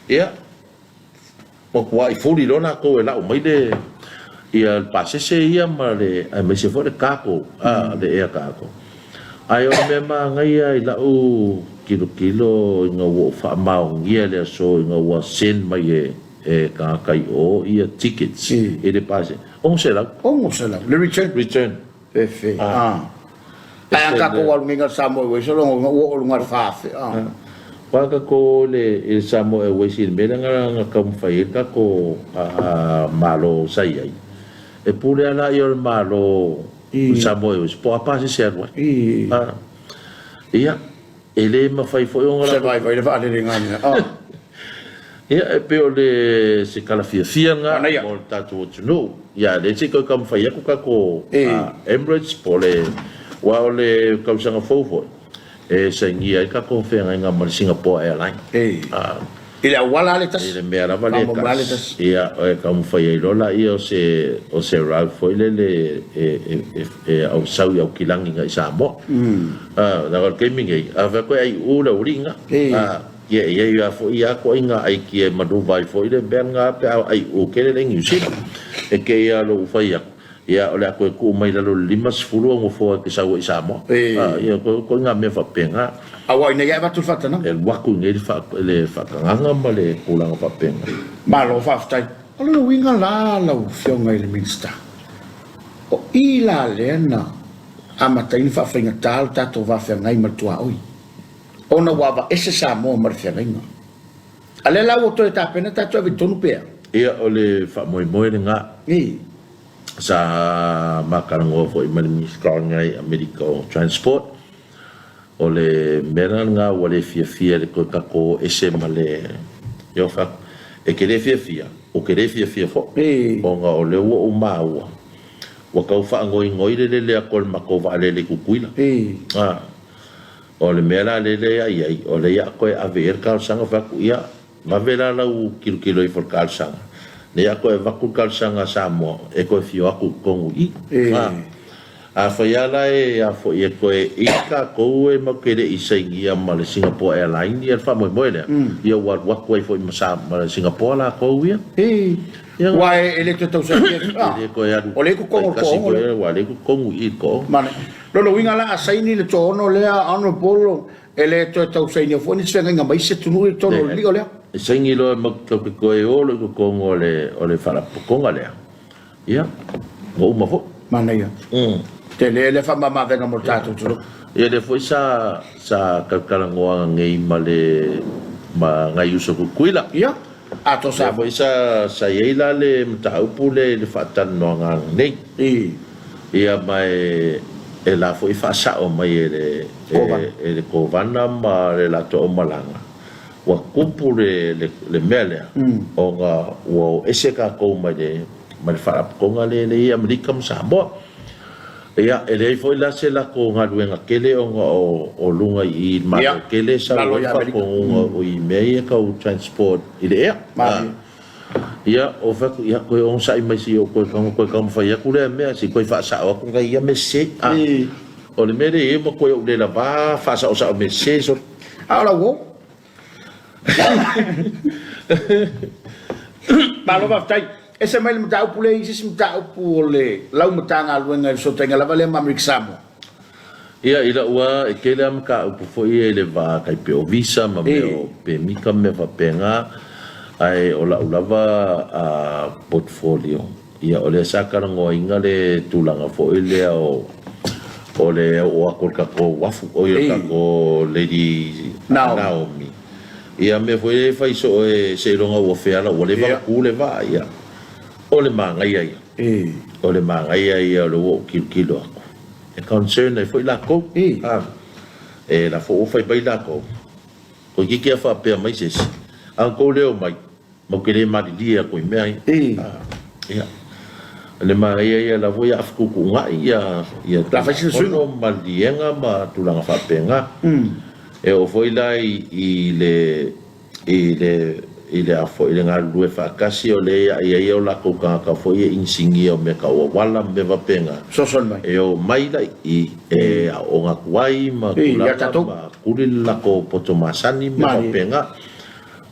B: Ia. Matuai fuli loa latou e lau mai le ia le pasese ia ma le aemaise foi le cargo a le air cargo. Ae o le mea manaia i lau tilotilo ina ua ou faamaonia le aso ina ua send mai e e tagata i o ia tickets i le pasese, $600.
A: $600 le return?
B: Return.
A: Fefe. Ah. Ae a tatou alu nei na Samoa Airways o lona uiga ua oo i luga i le 4000. Ah.
B: Aua tatou o i le Samoa Airways i le mea lea na taumafai ai le tatou Malo sa i ai, e pule lava laia o le Malo o le Samoa Airways po o a pasese e alu ai. Ia, e le mafai foi ona
A: latou. Se vaivai le vaalele i Gania. Ah.
B: Ia, e pei o le se tala fiafia lena mo le tatou atunuu. Ia, lea se i toe taumafai atu tatou Emirates po o le, aua o le tausaga fou foi, e sainia ai tatou feagaiga ma le Singapore Airline.
A: I le auala lava le tasi.
B: I le mea lava lea e tasi. Ia, e taumafai ai loa laia o se, o se route foi lele e sau i Aukilani agai i Samoa. Leaga o le taimi nei, a fai atu e aiuu le aualii lena, ia e i ai lava foi ia ituaiga aikia e manuva ai foi le mea lena pe a aiuu tele le Niu Sila. E te i lava lou fai atu, ia o le a toe tuu mai i lalo i le 50 au nofoa e te sau ai i Samoa. Ia ituaiga mea faapena.
A: Aua ina ia avatu le faatanaga.
B: E alu atu i inei le faatagaga ma le tulaga faapena.
A: Malo faafetai. O lona uiga la lau Afioga i le Minisita, o i la lea na amata ai ona faafaigata lo tatou va feagai ma le tuaoi, ona ua avaese Samoa ma le feagaiga. A lea la ua toe tapena tatou e ave i totonu pea?
B: Ia, o le faamoemoe lena. Sa ma talanoa foi ma le Minisita o i Amerika o Transport, o le mea la lena ua le fiafia i le toe tatou o ese ma le, ia fact, e te le fiafia, ou te le fiafia foi, ona o lea ua ou maua, ua tau faanoinoi le lele atu o le matou vaalele i Tutuila. O le mea la lele a i ai, o lea ia toe ave i ai le talosaga, fai atu, ia, vave la lau tilotilo ifo i le talosaga, lea ia toe avatu le talosaga a Samoa e toe fia o atu i totonu i i. Afai lava la e a foi e toe i ai tatou e matou te le i sainia ma le Singapore Airline ia le faamoemoe lea, ia ua alu atu ai foi ma le Singapore latou ia.
A: Aua e le toe tausainia.
B: E le toe alu.
A: O lea e i totonu o le toaono lea.
B: Aua o lea e i totonu i i le toaono.
A: Lona uiga la a saini le toaono lea Honourable e le toe tausainia foi ni feagaiga ma isi atunuu i totonu o le lio lea.
B: E saini loa matou te toe o loa i totonu o le faalapotopotoga lea. Ia, ua uma foi.
A: Manaia. Tele lea faamamaavega mo le tatou atunuu.
B: Ia lea foi sa sa talatalanoa nei ma le ma nai uso Tutuila.
A: Ia, atoa
B: sa. Lea foi sa sa i ai la le mataupu lea i le faatalanoaga nei. Ia ma e e la foi faasao mai e le e le Kovana ma le latou aumalaga ua tupu le le mea lea ona ua o ese tatou mai le mai le Faalapotopotoga lea e i Amerika ma Samoa. Ia, e leai foi la se latou galuega tele ona o luga i i le Malo tele e sau ai le faatonuga o i mea ia tau transport i le ea. Ia, ou fai atu, ia, toe onosai mai se i ou toe tago toe taumafai atu lea mea, se i toe faasao atu nai ia mea sese. O le mea lea e i ai ua toe ou le lava faasaosao mea sese solo.
A: A o lau uo. Malo faafetai. Ese mai le mataupu lea i se isi mataupu o le lau Matagaluega i le fesootaiga lava lea ma Amerika Samoa.
B: Ia, i lau lava, e tele lava mataupu foi ia i le va tai pei o visa ma mea o pemita ma mea faapena, ae o lau lava portfolio, ia o lea sa talanoaina le tulaga foi lea o o le oo atu o le tatou uafu, oi o le tatou Lady Naomi. Ia mea foi lea e fai soo e seiloga ua feala ua leva ona tu le vaa, ia o le manaia ia. O le manaia ia o lea ua ou tilotilo atu, e concern ai foi latou. E la foi ua fai mai latou, toeitiiti a faapea mai se isi, a outou le omai, matou te le malilie atu i mea ia. Ia, o le manaia ia o la foi o le a fetuutuunai ia Tulafono ma maliliega ma tulaga faapena. E oo foi la i le i le i le a foi le galulue faatasi o lea e i ai o latou tagata foi e inisinia o mea tau auala ma mea faapena.
A: Fesoasoani mai.
B: E o mai la i e aooga atu ai ma tulaga ma kuli le latou poto masani ma mea faapena.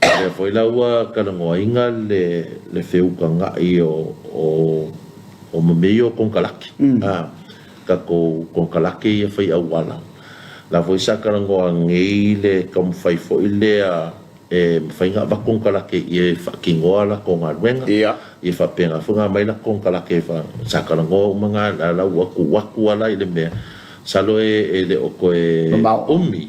B: O lea foi la ua talanoaina le le feutaga'i o o o ma mea ia o konekarate, a tatou konekarate ia fai auala. La foi sa talanoa nei le taumafai foi lea e mafai ona avatu konekarate ia e faatinoa latou galuega.
A: Ia.
B: Ia faapena foi ona aumai latou konekarate e fa... sa talanoa uma na la la ua tuu atu lava la i le mea masalo e le o toe
A: Mamao.
B: umi.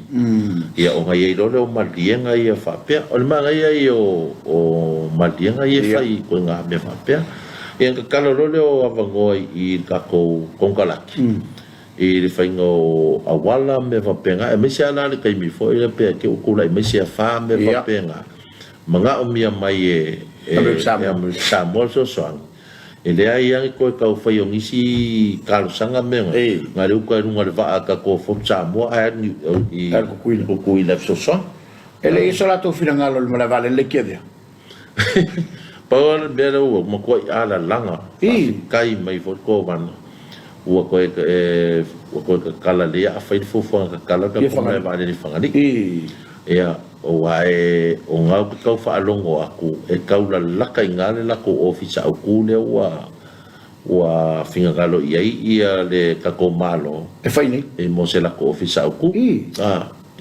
B: Ia ona i ai loa lea o maliega ia faapea. O le manaia ia o maliega ia e fai i ituaiga mea faapea. Ia ona tatalo loa lea o avanoa i le tatou konekarate i le faiga o auala ma mea faapena, aemaise lava la le taimi foi lea pe te i ua tulai mai se afa ma mea faapena, manaomia mai e Amerika Samoa le fesoasoani, e leai lava ni toe tau fai o nisi talosaga ma mea na, na o le uta i luga o le vaa a tatou Fort Samoa ae alu i Tutuila e fesoasoani.
A: E le i i ai so latou finagalo i le malae vaalele lea i Tiavea.
B: Pau lava le mea lea ua matuai alalaga, faafetai mai foi le Kovana ua toe ua toe tatala lelei a fai le fuafuaga tatala le tatou malae vaalele i Fagalii. Ia, aua e o na ou te tau faalogo atu e tau lalata i ina le latou ofisa autu lea ua ua finagalo i ai ia le tatou Malo
A: e fai nei
B: e mo se latou ofisa autu.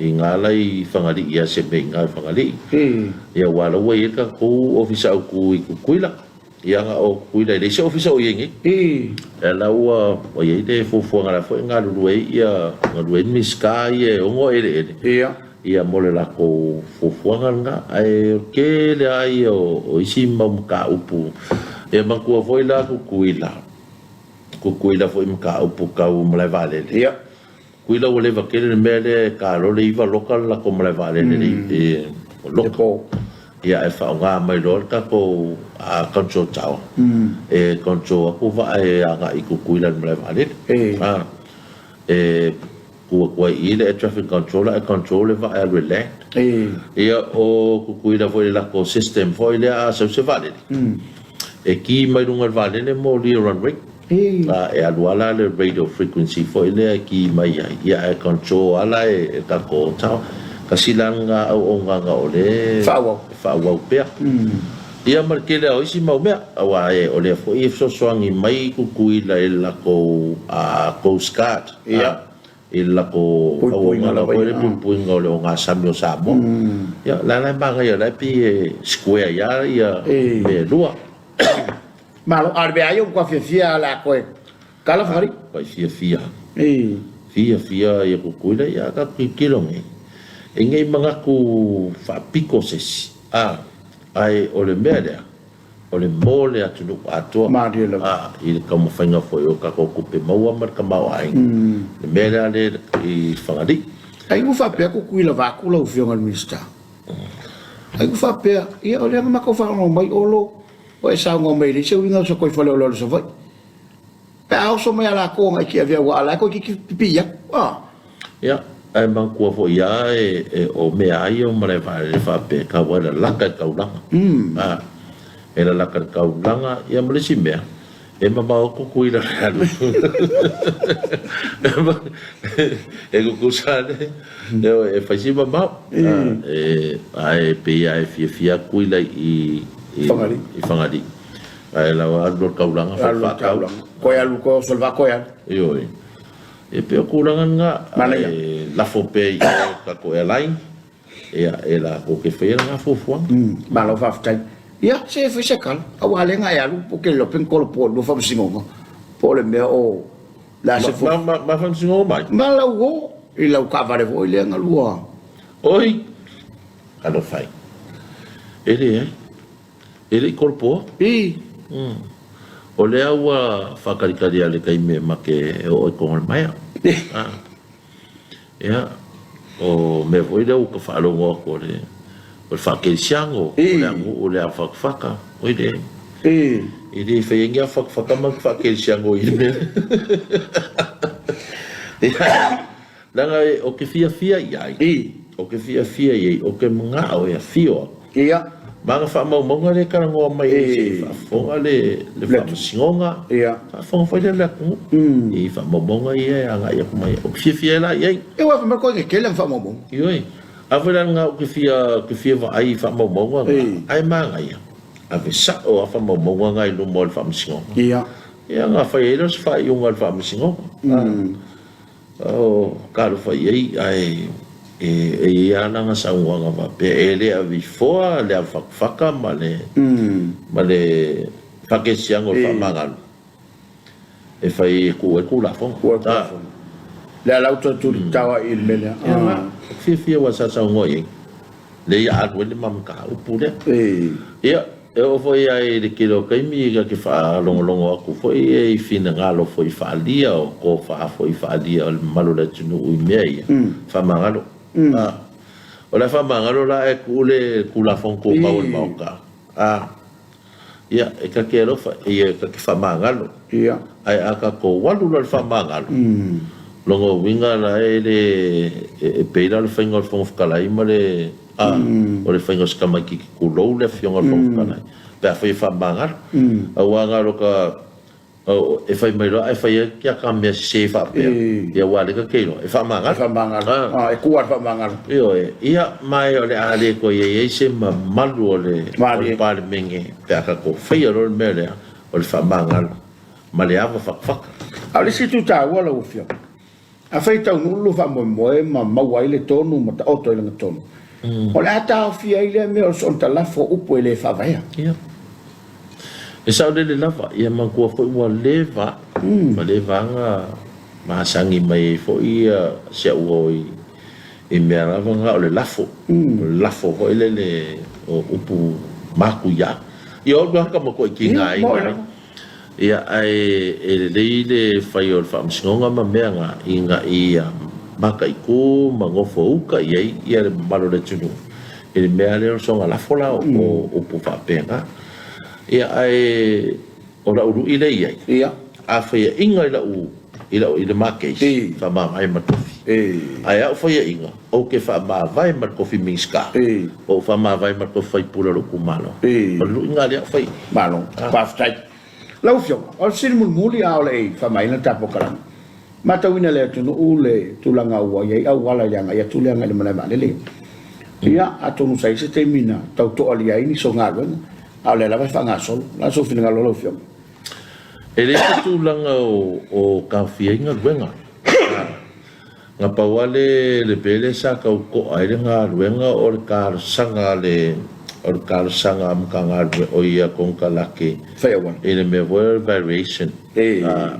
B: I ngā la i Fagalii ia se mea i ngā i Fagalii. Ia aua la ua i ai le tatou ofisa autu i Tutuila. Ia na o Tutuila e leai se ofisa o i ai nei. Ia la ua i ai le fuafuaga la foi e galulue ai ia galulue ai le Minisita ia e ono eleele. Ia mo le latou fuafuaga lena. Ae o le tele lava ia o isi mau mataupu. Ia manatua foi la Tutuila, Tutuila foi i mataupu tau malae vaalele. Tuila ua leva tele le mea lea e taalole 9 loka le latou malae vaalele i loka. Ia ae faaaoga mai loa le tatou control tower e control atu vaa e agai i Tutuila i le malae vaalele. E tuu atu ai i i le air traffic controller ae control le vaa e alu e land. Ia o Tutuila foi i le latou system foi lea a sau se vaalele e ki mai luga o le vaalele moli o runway. A e alu lava la le radio frequency foi lea e ki mai ai, ia ae control lava la e tatou tower. Tasi la lena auaunaga o lea e faaauau pea. Ia ma le tele lava o isi mau mea, aua o lea foi e fesoasoani mai Tutuila i le latou Coast Guard, i le latou auaunaga foi lea, puipuiga o le ogasami o Samoa. Ia o la e manaia o la e pei e square ai lava ia mea e lua.
A: Malo, a o le mea lava ia ua matua fiafia lava o le a toe tala Fagalii.
B: Pai fiafia. Fiafia ia Tutuila ia a tatou tilotilo nei, e nei manatu faapito se isi, a, ae o le mea lea, o le mo le atunuu atoa,
A: Malie lava.
B: a, i le taumafaiga foi o tatou tupe maua ma le tamaoaiga, le mea lea lea i Fagalii.
A: Ai ua faapea Tutuila vaeatu lau Afioga i le Minisita. Ai ua faapea, ia o lea na matou faalogo mai Olo Ua e saunoa mai e leai se uiga o se toe faleoloolo i Savaii. Pe a oso mai a latou agai i Tiavea aua o la e toeitiiti pipii atu. A.
B: Ia, ae manatua foi lava e o mea lava ia o malae vaalele faapea e tau ai lalata i le taulaga. A, e lalata i le taulaga, ia ma le isi mea, e mamao atu Tutuila i le alu. E tutusa lava le, e fai si mamao. Ae pei lava e fiafia atu Tutuila i i Fagalii. Ae la ua alu loa le taulaga fai faatau.
A: Koe alu, koe oso le vaa, koe alu.
B: Ioe. E pei o tulaga lena, ae lafo pea i o tatou airline, ia, e latou te faia lena fuafuaga.
A: Malo faafetai. Ia, se fai se tala, aua lea na e alu, ou te le iloa pe na tolopo i lua faamasinoga, po o le mea o le a se
B: Ma, ma, ma faamasinoga mai?
A: Ma lau o, i lau taavale foi lea na lua.
B: Oi, alofa e. E leai. E le i tolopoa.
A: I.
B: O lea ua faatalitali lava i le taimi e make e oo ai totonu o le maea. Ia, o mea foi lea ua ta faalogo atu o le o le faakerisiano, o le aganuu o le afatafata. Oi le e le faia ni afatafata ma ni faakerisiano i le mea lea. Ia, leaga ou te fiafia i ai. Ou te fiafia i ai, ou te manao e afio atu.
A: Ia.
B: Ma ana faamaumauga lea e talanoa mai ai se i faafofoga le Faamasinoga.
A: Ia.
B: Faafofoga foi lea le atunuu i faamaumauga ia e agai atu mai ai. Ou te fiafia ai la i ai.
A: Ia aua fai mai koe e tele ana faamaumauga.
B: Ioe. A foi la lena ou te fia, ou te fia vaai i faamaumauga na, ae manaia, ave sao lava faamaumauga na i luma o le Faamasinoga.
A: Ia.
B: Ia ona fai ai lea o se faaiuga a le Faamasinoga. O talofa i ai, ae e i ai lava lana saunoaga faapea, e le avifoa le avafatafata ma le ma le faakesiano o le faamagalo e fai e tuu ai le Tulafono.
A: Tuu ai le Tulafono. Lea la ua toe tulitao ai i le mea lea.
B: Ia, ou te fiafia aua sa saunoa i ai. Lea ia alu ai le ma mataupu lea. Ia, e oo foi lava i le tele o taimi ta te faalogologo atu foi i finagalo foi faaalia, o tofa foi faaalia o le mamalu o le atunuu i mea ia, faamagalo. A, o le a faamagalo la ae tuu le Tulafono Tumau o le Maota? A. Ia, e ta te alofa, ia, ta te faamagalo.
A: Ia.
B: Ae a tatou alu loa i le faamagalo, lona uiga la e le, e pei la o le faiga o le Fofoga Fetalai ma le, a, o le faiga o se tamaitiiti tulou le Afioga i le Fofoga Fetalai, pe afai e faamagalo. Aua na o ta, E fai mai loa ae fai ai tiaka mea sese faapea, ia aua o lea ta te iloa, e faamagalo.
A: E faamagalo. E tu lava i le faamagalo.
B: Ioe. Ia, ma o le a le toe i ai se mamalu o le Palemene pe a tatou faia loa le mea lea o le faamagalo ma le ava fatafata.
A: A o le isi itu taua lau Afioga, Afai e taunuu lo faamoemoe ma maua ai le tonu ma taoto i lana tonu, o le a taofia ai lea mea o le soona lafo o upu e le faavaea.
B: Ia. E saolele lava, ia manatua foi ua leva, ua leva ona masani mai ai foi si au uo i mea lava na o le lafo, o le lafo foi lele o upu matuia. Ia o au lava ka matuai tigaina ai. Ia, ae e lelei le fai o le faamasinoga ma mea na, ina ia mataitu ma nofo uta i ai ia le mamalu o le atunuu i le mea lea o le soona lafo la o upu faapena. Ia, ae o lau lui lea i ai, a faiaina i lau, i lau, i le ma case, faamavae ma le tofi. Ae a ou faiaina, ou te faamavae ma le tofi Minisita, po ou faamavae ma le tofi faipule o lou itumalo. O le lui lena lea o fai.
A: Malo, faafetai. Lau Afioga, o le fesili mulimuli a o le i faamaeaina le tatou polokalame. Matauina e le atunuu le tulaga ua i ai auala i le agai atu lea agai i le malae vaalele. Ia, atonu sa i ai se taimi na tau toalia ai nisi o galuega, a o lea lava e faagasolo. O le a sou finagalo lau Afioga?
B: E leai se tulaga o taofia ai galuega. Na pau lava le le mea lea sa tau to'a ai le galuega o le talosaga a le o le talosaga a Matagaluega o ia konekarate
A: Fai auala.
B: i le mea foi lea o le variation.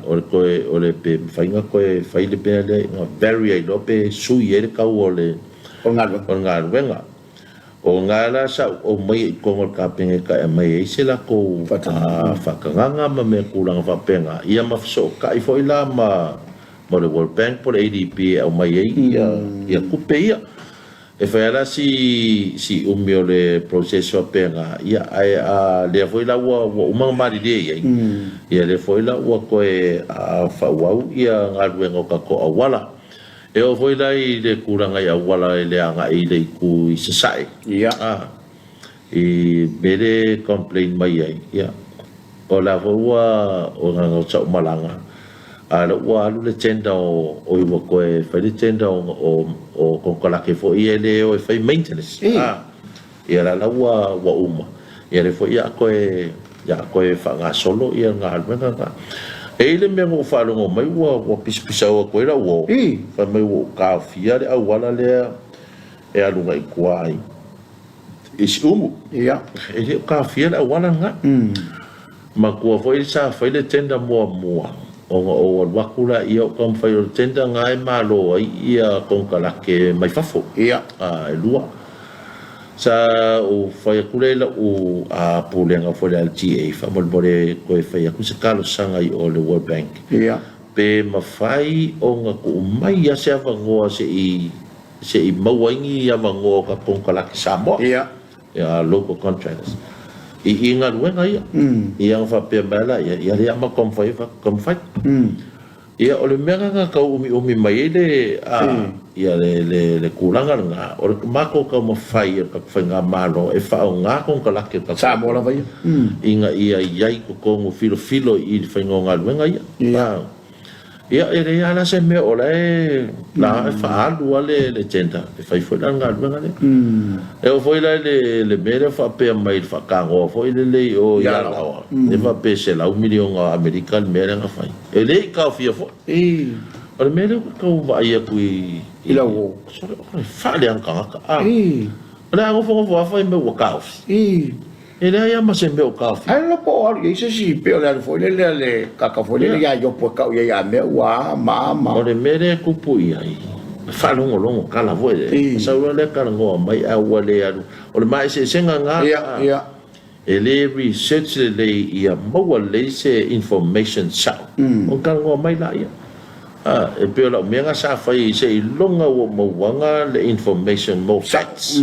B: O le toe o le pe mafai ona toe fai le mea lea ina vary ai loa pe sui ai le tau o le
A: O le galuega.
B: o le galuega. O lena la sa ou aumaia i totonu o le Kapeneta e aumai ai se latou faatagaga ma mea tulaga faapena, ia ma fesootai foi la ma ma le World Bank po o le ADB e aumai ai ia tupe ia. E fai lava la si si umi o le process faapena, ia ae a lea foi la ua ua uma ona malilie i ai, ia lea foi la ua toe faaauau ia galuega o tatou auala. E oo foi la i le tulaga i auala i le agai i le itu i Sasae, a I mea lea e complain mai ai, ia, o la foi ua, o na o sa'u malaga, a o lea ua alu le tender o, oi ua toe fai le tender o, o, o konekarate foi ia lea e o e fai maintenance, a, ia la la ua, ua uma, ia lea foi ia a toe, ia a toe faagasolo ia galuega na. E i ai le mea na ou faalogo mai ua, ua pisapisao atu ai lau uo, fai mai ua ou taofia le auala lea e alu agai i tua i, i Siumu.
A: Ia.
B: E le o taofia le auala lena. Matua foi sa fai le tender muamua ona ou alu atu laia ou taumafai o le tender lena e malo ai ia konekarate mai fafo.
A: Ia.
B: E lua. Sa ou fai atu lea i lau pulega foi le LTA faamolemole toe fai atu se talosaga i o le World Bank.
A: Ia.
B: Pe mafai ona tuu mai lava se avanoa se i se i maua ai ni avanoa o tatou konekarate Samoa, ia local contractors, i galuega ia. Ia ona faapea mai lea, ia lea ma taumafai ai, taumafai. Ia o le mea lena na tau umiumi mai ai le, ia le tulaga lena, o le matou taumafai o le tatou faigamalo e faaaoga konekarate o tatou
A: Samoa lava ia.
B: Ina ia i ai i totonu filofilo i le faiga o galuega ia. Ia, e leai lava la se mea o la e la e faaalu lava le tender e fai foi la le galuega lea. E oo foi la i le mea lea faapea mai i le faatanoa foi lele i o i Alaoa, lea faapea e $100 miliona Amerika le mea lea na fai. E le i taofia foi. O le mea lea ua tau vaai atu i
A: I lau uo.
B: Sole, o le faaleaga tagata. A. O le a nofonofo lava fai mai ua taofi. E leai lava ma se mea o taofi.
A: Ae lolo po o alu i ai se isi, pei o le alu foi lele a le kaka foi lele ia Iopo e kau i ai a mea ua a ma a ma.
B: O le mea lea e tupu i ai, e faalogologo tala foi lele, sau loa lea talanoa mai ae ua le alu. O le maeseesega lena. E le research lelei ia maua lelei se information sao ona talanoa mai laia. A, e pei o lau mea na sa fai seiloga ua ou mauaga le information mo facts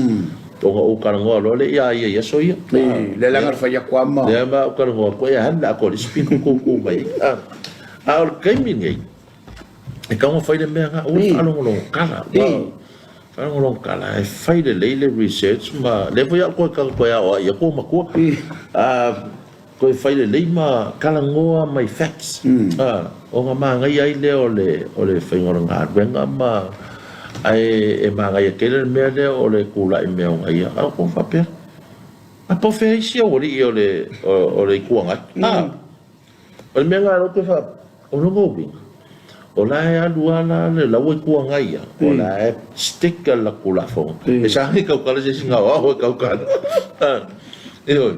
B: ona ou talanoa loa lea ia ia i aso ia.
A: Lea leaga na fai atu a ma.
B: Lea ma ou talanoa atu ai a le atoa le isi pito tou mai ai. A o le taimi lenei e tatau ona fai le mea lena, aua le faalogologo tala. Faalogologo tala, e fai lelei le research ma lea foi a ou toe tau toe aoai atu o matua. Toe fai lelei ma talanoa mai facts. Ona manaia ai lea o le o le faiga o le galuega ma ae e manaia tele le mea lea o le tulai mai o nai a ou faapea. A po o fea isi aualii o le o le Itu Agai. O le mea lena o lea ou te faapea, o lona uiga, o la e alu lava la le la ua Itu Agai ia, o la e stick le latou Tulafono. E saga e tautala se isi na o au e tautala. Ioe.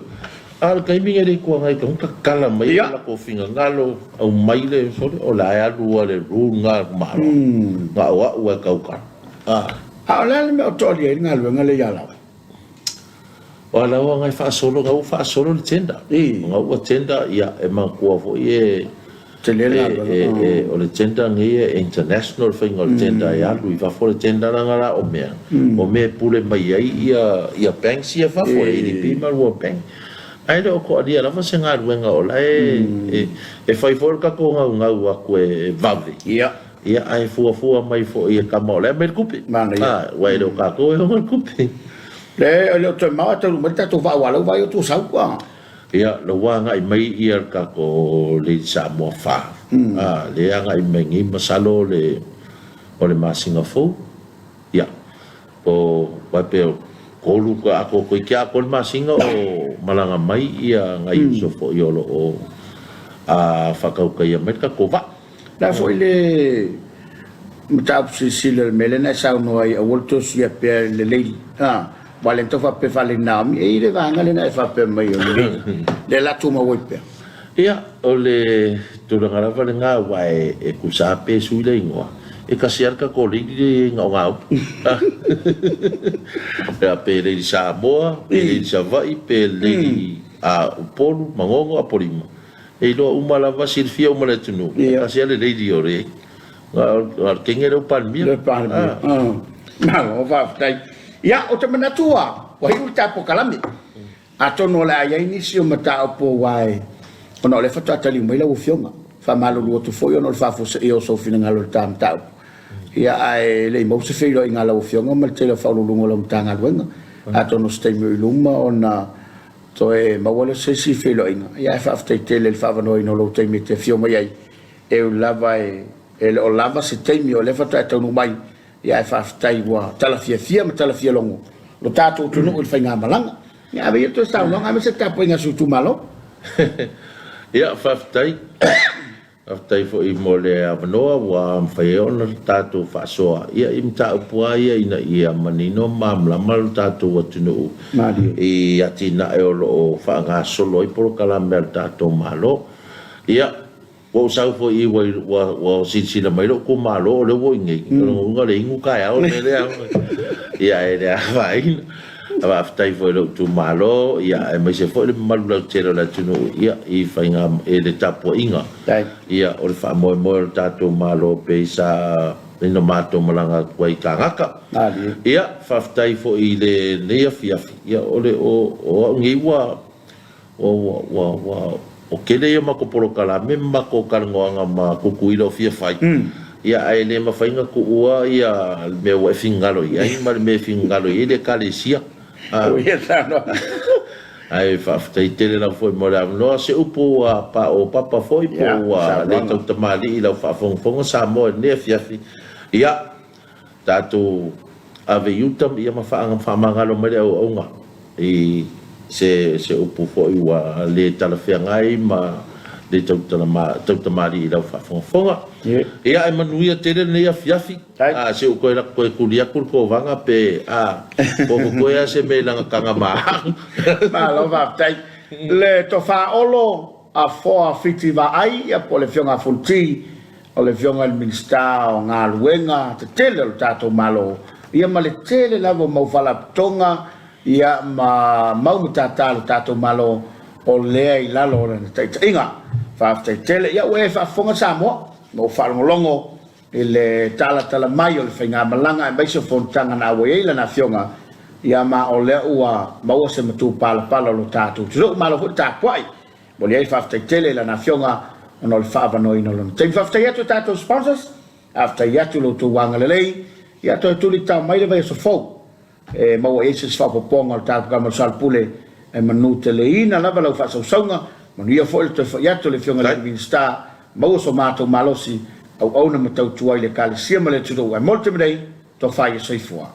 B: A o le taimi lenei i le Itu Agai e tatau ona tatala mai le latou finagalo, aumai le sole, o la e alu lava le rule lena a le Malo, na o au lava e tautala.
A: A o le a le mea o toalia ai le galuega lea ia Alaoa?
B: O Alaoa na e faasolo, na ua faasolo le tender. Na ua tender, ia, e manatua foi e,
A: Tele le galuega.
B: e, o le tender nei e international le faiga o le tender, e alu i fafo le tender leaga la o mea, o mea e pule mai ai ia, ia banks ia fafo, le ADB ma le World Bank. Ae le o toalia lava se galuega o la e, e, e fai foi le tatou naunau atu e vave. Ia, ae fuafua mai foi e tama o la e aumai le tupe.
A: Manaia.
B: Aua e le o tatou e ona le tupe.
A: Le, e le o toe mamao ae taunuu mai le tatou vaa aua o lea ua vaai atu ua sau. A.
B: Ia, la ua agai mai ia le tatou Lady Samoa 4. A, lea e agai mai nei masalo o le, o le masina fou. Ia, o, aua e pei o 3, atoa toeitiiti atoa le masina o malaga mai ia nai uso foi o lo o faatautaia mai le tatou vaa.
A: Le a foi le mataupu silasila i le mea lea na e saunoa ai, aua le toe suia pea le lady, a, aua o lea na tau faapea faale Naomi, e i ai le vaega lea na e faapea mai o le lady, lea la tumau ai pea.
B: Ia, o le tulaga lava lena aua e tusa lava pe sui le igoa, e tasi lava le tatou lady lea e i ai na o Naomi. Ia, pe Lady Samoa, pe Lady Savaii, pe Lady Upolu, Manono, Apolima. E iloa uma lava, silafia uma e le atunuu, e tasi lava le lady o le na o le kenge lea o Palemia.
A: Le Palemia. Malo faafetai. Ia, ou te manatu ua ua iu le ta polokalame. Atonu o le a i ai nisi o mataupu aua e ona o lea faatoa taliu mai lau Afioga. Faamalulu atu foi ona o le faafuaseia o sou finagalo i le ta mataupu. Ia, ae le i maua se feiloaiga a lau Afioga ma le tele o Faauluuluga o lau Matagaluega. Atonu o se taimi o i luma ona Toe maua lea o se isi feiloaiga. Ia ae faafetai tele i le faaavanoaina o lou taimi e te afio mai ai. E ui lava e le o lava se taimi o lea faatoa e taunuu mai, ia ae faafetai ua tala fiafia ma tala fialogo lo tatou atunuu i le faigamalaga. Ia ave ia le toe saunoaga aemaise le tapuaiga a si ou itumalo.
B: Ia faafetai. Faafetai foi mo le avanoa ua mafai ai ona tatou faasoa ia i mataupu lava ia ina ia manino ma malamalama lo tatou atunuu i atinae o lo o faagasolo ai polokalame a le tatou Malo. Ia, ua ou sau foi i ua ua silasila mai lou itumalo o lea ua i inei, o lona uiga o le inu taeao le mea lea. Ia e le afaina. Faafetai foi i lou itumalo, ia, aemaise foi le mamalu lautele o le atunuu, ia, i faiga, i le tapuaiga, ia, o le faamoemoe o le tatou Malo pei sa ina matou malaga atu ai i Kagaka. Ia, faafetai foi i lenei afiafi, ia, o le, o, o au nei ua, Ua, ua, ua, ua, o tele ia o matou polokalame ma matou talanoaga ma Tutuila o fia fai, ia ae le mafai ona tuua ia le mea ua e finagalo i ai ma le mea e finagalo i ai le Ekalesia. Ae faafetai tele lava foi mo le avanoa. Se upu ua paopapa foi po ua le tautamalii i lau faafogafoga Samoa i lenei afiafi, ia, Tatou ave i uta ia ma faamagalo mai le auauga i se upu foi ua le talafeagai ma Lei tautamalii i lau faafogafoga. Ia ae manuia tele lenei afiafi. A se ua toe lako toe tuli atu le tovaga pe a po o totoe a se mea i lana taga maau.
A: Malo faafetai. Le Tofa Olo Afoa Fiti Vaai ia po o le Afioga a Fonoti, o le Afioga i le Minisita o Galuega Tetele o le tatou Malo, ia ma le tele lava o mau faalapotopotoga ia ma mau matata a lo tatou Malo o lea i lalo o lana taitaiga. Faafetai tele. Ia ua e faafofoga Samoa ma ua faalogologo i le talatala mai o le faigamalaga aemaise o fonotaga na auai ai lana Afioga, ia ma o lea ua maua se matupalapala o lo tatou atunuu. Malo foi le tapuai. Momoli ai le faafetai tele i lana Afioga ona o le faaavanoaina o lona taimi. Faafetai atu i tatou sponsors, faafetai atu i lo outou agalelei. Ia toe tulitao mai le vaiaso fou e maua i ai se isi faaopoopoga o le Tala Pukama o le Soalupule e manuteleina lava lau faasausauga. Manuia foi le toe foi atu o le Afioga i le Minisita, maua so matou malosi, auauna ma tautua i le Ekalesia ma le atunuu. Ae mo le taimi nei, tofa ia soifua.